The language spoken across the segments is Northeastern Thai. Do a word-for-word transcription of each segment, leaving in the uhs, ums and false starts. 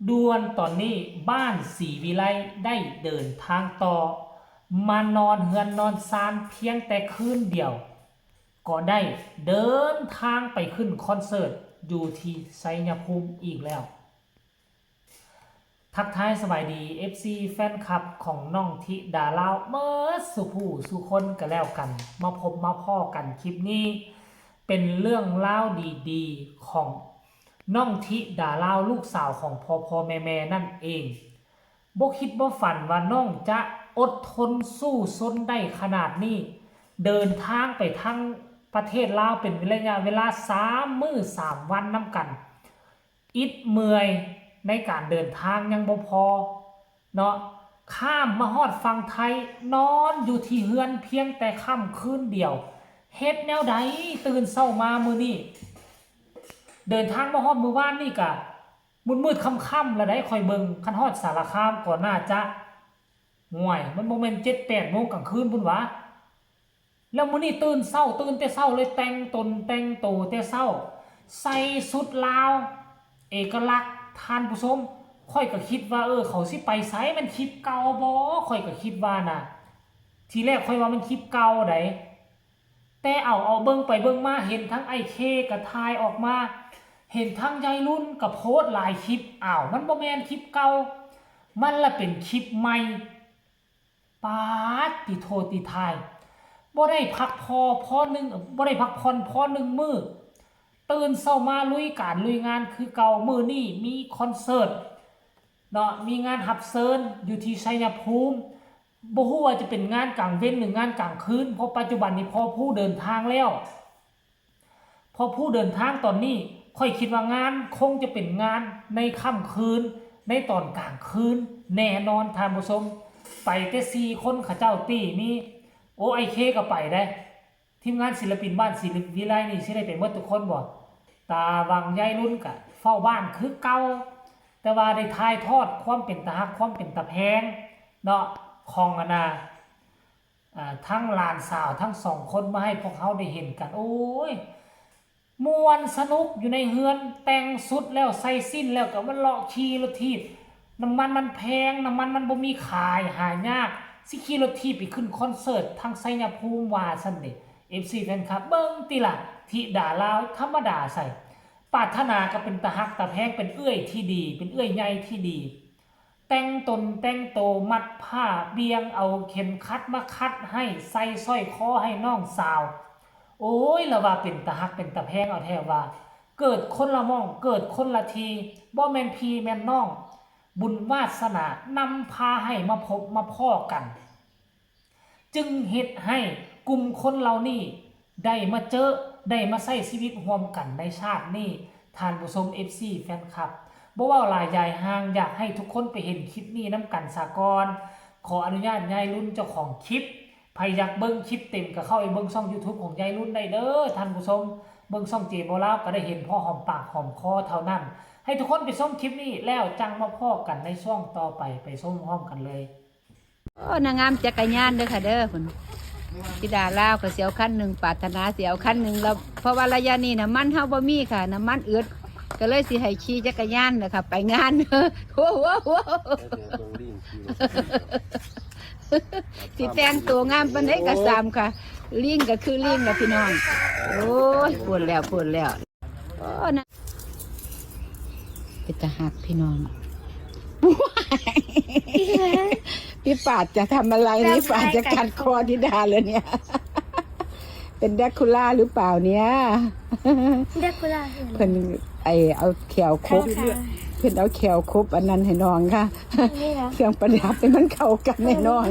ด่วนตอนนี้บ้านศรีวิไลได้เดินทางต่อ มานอนเฮือนนอนซานเพียงแต่คืนเดียว ก็ได้เดินทางไปขึ้นคอนเสิร์ตอยู่ที่ชัยภูมิอีกแล้ว ทักทายสบายดี เอฟซี แฟนคลับของน้องธิดาลาวเมิดสู่ผู้สู่คนก็แล้วกัน มาพบมาพ้อกันคลิปนี้ เป็นเรื่องราวดีๆของน้องธิดาลาวลูกสาวของพ่อพ่อแม่แม่นั่นเอง บ่คิดบ่ฝันว่าน้องจะอดทนสู้ซนได้ขนาดนี้ เดินทางไปทั้งประเทศลาวเป็นระยะเวลาสามมื้อสามวันนำกัน อิดเมื่อยในการเดินทางยังบ่พอเนาะ ข้ามมาฮอดฝั่งไทย นอนอยู่ที่เฮือนเพียงแต่ค่ำคืนเดียว เฮ็ดแนวใดตื่นเช้ามามื้อนี้ เดินทางมาฮอดมื้อวานนี่กะมืดๆค่ำๆแล้วได้ ค่อยเบิ่ง คันฮอดสารคามก็น่าจะ ห่วย มันบ่แม่นเจ็ดแปดโมงกลางคืนพุ้นหวา แล้วมื้อนี้ตื่นเช้า ตื่นแต่เช้าเลย แต่งตนแต่งโตแต่เช้า ใส่ชุดลาว เอกลักษณ์ ท่านผู้ชม ข้อยก็คิดว่า เออ เขาสิไปไส มันคลิปเก่าบ่ ข้อยก็คิดว่านะ ทีแรกข้อยว่ามันคลิปเก่าได แต่เอา เอาเบิ่งไปเบิ่งมา เห็นทั้งอ้ายเคก็ถ่ายออกมา เห็นทั้งยายรุ่นก็โพสต์หลายคลิป อ้าว มันบ่แม่นคลิปเก่า มันละเป็นคลิปใหม่ ปาดติโทติทาย บ่ได้พักพอพอหนึ่ง บ่ได้พักผ่อนพอหนึ่งมื้อ ตื่นเช้ามาลุยการลุยงานคือเก่า มื้อนี้มีคอนเสิร์ตเนาะ มีงานรับเชิญอยู่ที่ชัยภูมิ บ่ฮู้ว่าจะเป็นงานกลางเว็นหรืองานกลางคืน เพราะปัจจุบันนี้พ่อผู้เดินทางแล้ว พ่อผู้เดินทางตอนนี้ ข้อยคิดว่างานคงจะเป็นงานในค่ำคืน ในตอนกลางคืน แน่นอนท่านผู้ชม ไปแต่สี่คนเขาเจ้าตี้มี โอ้ อ้ายเคก็ไปได้ ทีมงานศิลปินบ้านศรีวิไลนี่สิได้ไปหมดทุกคนบ่ ตาหว่างยายรุ่นกะเฝ้าบ้านคือเก่า แต่ว่าได้ถ่ายทอดความเป็นตาฮักความเป็นตาแพงเนาะ ของอันน่ะ อ่า ทั้งหลานสาวทั้งสองคนมาให้พวกเฮาได้เห็นกัน โอ้ย ม่วนสนุกอยู่ในเฮือน แต่งชุดแล้วใส่สิ้นแล้วก็มาเลาะขี่รถถีบ น้ำมันมันแพง น้ำมันมันบ่มีขาย หายาก สิขี่รถถีบไปขึ้นคอนเสิร์ตทางชัยภูมิว่าซั่นเด้ เอฟซี แฟนคลับ เบิ่งติล่ะ ธิดาลาวธรรมดาไส ปรารถนาก็เป็นตาฮักตาแพง เป็นเอื้อยที่ดี เป็นเอื้อยใหญ่ที่ดี แต่งตนแต่งโต มัดผ้าเบี่ยง เอาเข็มขัดมาขัดให้ ใส่สร้อยคอให้น้องสาว โอ้ย ละว่าเป็นตาฮักเป็นตาแพงเอาแท้ว่า เกิดคนละหม่อง เกิดคนละที่ บ่แม่นพี่แม่นน้อง บุญวาสนานำพาให้มาพบมาพ้อกัน จึงเฮ็ดให้กลุ่มคนเหล่านี้ได้มาเจอ ได้มาใช้ชีวิตร่วมกันในชาตินี้ ท่านผู้ชม เอฟซี แฟนคลับ บ่เว้าหลายยายห่าง อยากให้ทุกคนไปเห็นคลิปนี้นำกันซะก่อน ขออนุญาตยายรุ่นเจ้าของคลิป ไผอยากเบิ่งคลิปเต็มก็เข้าไปเบิ่งช่อง YouTube ของยายรุ่นได้เด้อท่านผู้ชม เบิ่งช่องเจโบลาวก็ได้เห็นพอหอมปากหอมคอเท่านั้น ให้ทุกคนไปชมคลิปนี้แล้วจั่งมาพ้อกันในช่วงต่อไป ไปชมพร้อมกันเลย โอ้ นางงามจักรยานเด้อค่ะเด้อ คุณธิดาลาวก็สิเอาคันหนึ่ง ปรารถนาสิเอาคันหนึ่งแล้ว เพราะว่าระยะนี้น้ำมันเฮาบ่มีค่ะ น้ำมันอืด ก็เลยสิให้ขี่จักรยานนะคะ ไปงาน โอ้โห สิแต่งตัวงามปานใดก็สามค่ะ ลิงก็คือลิงล่ะพี่น้อง โอ้ย พูดแล้ว พูดแล้ว โอ้นะ เป็นตาฮักพี่น้อง พี่ปาดจะทำอะไร พี่ปาดจะกัดคอธิดาเลยเนี่ย เป็นแดกคูล่าหรือเปล่าเนี่ย แดกคูล่า เพิ่นไอเอาแขวคบ ค่ะ เพิ่นเอาแขวคบอันนั้นให้น้องค่ะ นี่นะ เครื่องประดับให้มันเข้ากันให้น้อง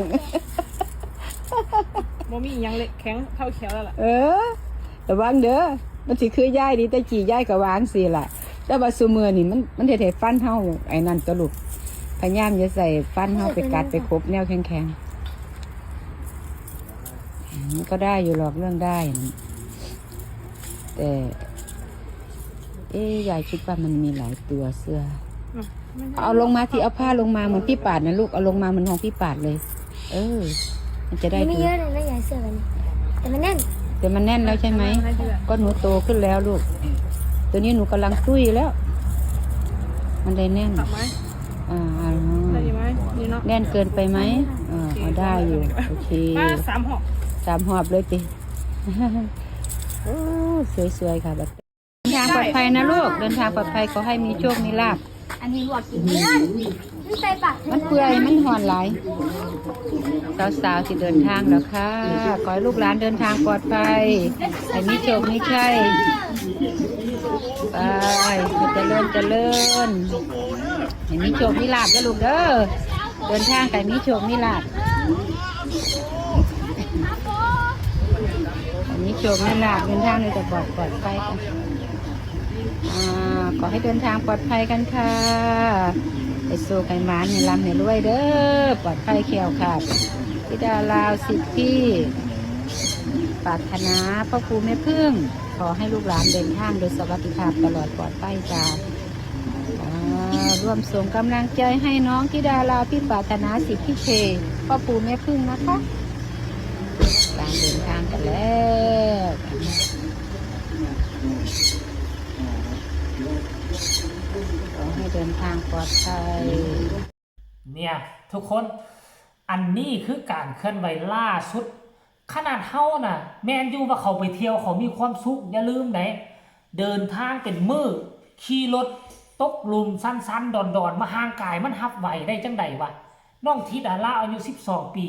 บ่มีอิหยังเละแข็งเท่าแขวแล้วล่ะ เออ ระวังเด้อ มันสิคือยายดีแต่กี้ยายก็วางสิล่ะ แต่ว่าซุมื้อนี่มันมันเฮ็ดให้ฟันเฮาไอ้นั่นตัวลูก พยายามอย่าใส่ฟันเฮาไปกัดไปคบแนวแข็งๆ อืม ก็ได้อยู่หรอกเรื่องได้นะ แต่ เอ๊ะ ยายคิดว่ามันมีหลายตัวเสื้อ เอาลงมาที่ เอาผ้าลงมาเหมือนพี่ปาดนะลูก เอาลงมาเหมือนของพี่ปาดเลย เออ มันจะได้ นี่ไม่ ดู เยอะเลยนะยายเสื้อแบบนี้ แต่มันแน่น แต่มันแน่นแล้วใช่ไหม ก็หนูโตขึ้นแล้วลูก ตัวนี้หนูกำลังตุ้ยแล้ว มันได้แน่น ตับไหม อ่า ได้ไหมนี่เนาะ แน่นเกินไปไหมอ่าเอาได้อยู่ โอเค มาสามหอบ สามหอบเลยติ โอ้ สวยๆค่ะบัดเดินทางปลอดภัยนะลูก เดินทางปลอดภัย ขอให้มีโชคมีลาภ อันนี้ลวกกินไม่ได้มันใส่ปาก มันเปื่อย มันห่อนหลาย สาวๆที่เดินทางแล้วค่ะ ขอให้ลูกหลานเดินทางปลอดภัย ให้มีโชคมีชัย ไป เจริญเจริญ ให้มีโชคมีลาภเด้อลูกเด้อ เดินทางไปมีโชคมีลาภ ให้มีโชคมีลาภ เดินทางในแต่ปลอดปลอดภัยค่ะ อ่า ขอให้เดินทางปลอดภัยกันค่ะ ไปสู่ไกหมานให้ร่ำให้รวยเด้อ ปลอดภัยแคล้วคลาด ธิดาลาวสิทธิปรารถนา พ่อครูแม่พึ่ง ขอให้ลูกหลานเดินทางโดยสวัสดิภาพตลอดปลอดภัยจ้า อ่า ร่วมส่งกำลังใจให้น้องธิดาลาวที่ปรารถนาสิทธิเขต พ่อปู่แม่พึ่งนะคะ กำลังเดินทางกันแล้ว ขอให้เดินทางปลอดภัย เนี่ย ทุกคนอันนี้คือการเคลื่อนไหวล่าสุด ขนาดเฮาน่ะ แมนอยู่ว่าเขาไปเที่ยวเขามีความสุข อย่าลืมไหน เดินทางเป็นมื้อขี่รถตกหลุมสั้นๆดอนๆมา ห่างกายมันฮับไหวได้จังใดวะ น้องธิดาลาวอายุสิบสองปี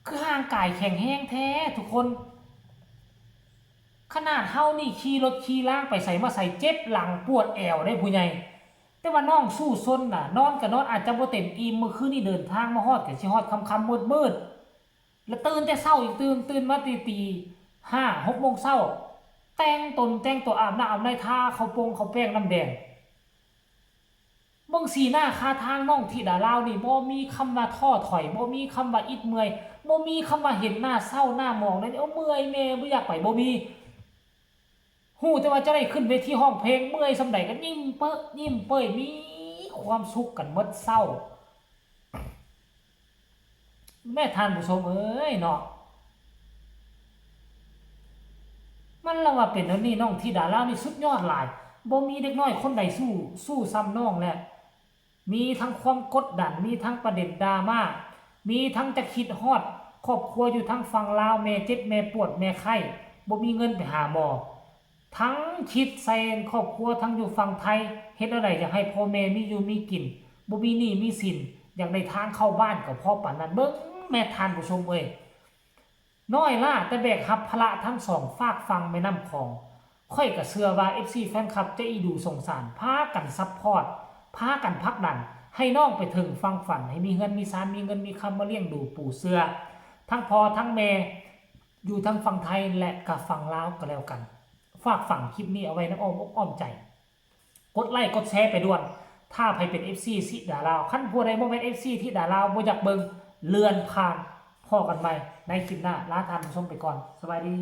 คือห่างกายแข็งแรงแท้ทุกคน ขนาดเฮานี่ขี่รถขี่ลางไปไสมาไสเจ็บหลังปวดแอวได้ผู้ใหญ่ แต่ว่าน้องสู้ซนน่ะ นอนก็นอนอาจจะบ่เต็มอิ่ม มื้อคืนนี่เดินทางมาฮอดก็สิฮอดค่ำๆมืดๆแล้วตื่นแต่เช้าอีก ตื่นตื่นมาตีตีห้าหกโมงเช้า แต่งตนแต่งตัว อาบน้ำอาบใน ทาข้าวปงข้าวแป้งน้ำแดง เบิ่งสีหน้าค่าทางน้องธิดาลาวนี่ บ่มีคำว่าท้อถอย บ่มีคำว่าอิดเมื่อย บ่มีคำว่าเห็นหน้าเศร้าหน้าหมองเลย โอ้ เมื่อยแม่ บ่อยากไป บ่มี ฮู้แต่ว่าจะได้ขึ้นเวทีร้องเพลง เมื่อยส่ำใดก็ยิ้มเป้อยิ้มเป้ย มีความสุขกันหมดเศร้า แม่ท่านผู้ชมเอ้ยเนาะ มันละว่าเป็นแนวนี้ น้องธิดาลาวนี่สุดยอดหลาย บ่มีเด็กน้อยคนใดสู้ สู้ส่ำน้องแล้ว มีทั้งความกดดัน มีทั้งประเด็นดราม่า มีทั้งจะคิดฮอดครอบครัวอยู่ทางฝั่งลาว แม่เจ็บแม่ปวดแม่ไข้ บ่มีเงินไปหาหมอ ทั้งคิดใส่ครอบครัว ทั้งอยู่ฝั่งไทย เฮ็ดแนวใดอยากให้พ่อแม่มีอยู่มีกิน บ่มีหนี้มีสิน อยากได้ทางเข้าบ้านก็พอปานนั้น เบิ่งแม่ท่านผู้ชมเอ้ย น้อยล่าแต่แบกรับภาระทั้งสองฟากฝั่งแม่น้ำของ ข้อยก็เชื่อว่า เอฟซี แฟนคลับจะอีดูสงสาร พากันซัพพอร์ต พากันผลักดัน ให้น้องไปถึงฝั่งฝัน ให้มีเฮือนมีซาน มีเงินมีคำมาเลี้ยงดูปูเสือ ทั้งพ่อทั้งแม่ อยู่ทั้งฝั่งไทยและกับฝั่งลาวก็แล้วกัน ฝากฝังคลิปนี้เอาไว้ในอ้อมอกอ้อมใจ กดไลค์กดแชร์ไปด่วน ถ้าใครเป็น เอฟซี ธิดาลาว คันผู้ใดบ่แม่น เอฟซี ธิดาลาว บ่อยากเบิ่ง เลื่อนผ่าน พ้อกันใหม่ในคลิปหน้า ลาท่านผู้ชมไปก่อน สบายดี